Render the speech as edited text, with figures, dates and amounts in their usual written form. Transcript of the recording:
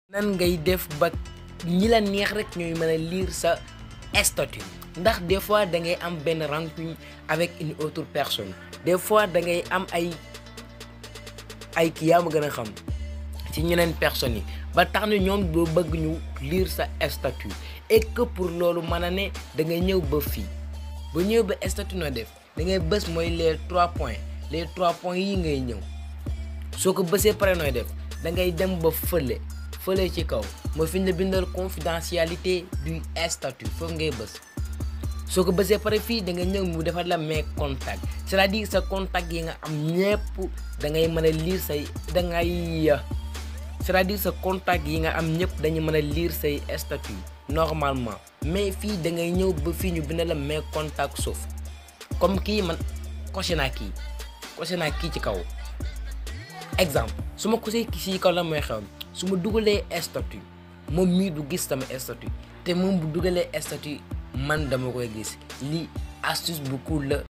nan ngay def ba ñi la neex rek ñooy mën a lire sa statut ndax des fois da ngay am benn rancune avec une autre personne des fois da ngay am ay kii yaa ma gën a xam ci ñeneen personnes yi ba tax na ñoom doo bëgg ñu lire sa statut et que pour loolu mën a ne da ngay ñëw ba fii ba ñëw ba statut noo def da ngay bës mooy les 3 points yi ngay ñëw soo ko bësee pare nooy def da ngay dem ba fële ci kaw mooy fi ñu la bindal confidentialité du statut foofu ngay bës soo ko bësee pare fii da nga ñëw mu defar la mes contacts c'est-à-dire sa contact yi nga am ñëpp da ngay mën a lire say c'est-à-dire sa contact yi nga am ñëpp dañu mën a lire say statut normalement mais fii da ngay ñëw ba fii ñu bindal la mes contacts sauf comme kii man coché naa kii ci kaw exemple su ma coché kii ci kaw la mooy xew su ma dugalee statut moom mii du gis sama statut te moom bu dugalee statut man dama koy gis lii astuce bu cool la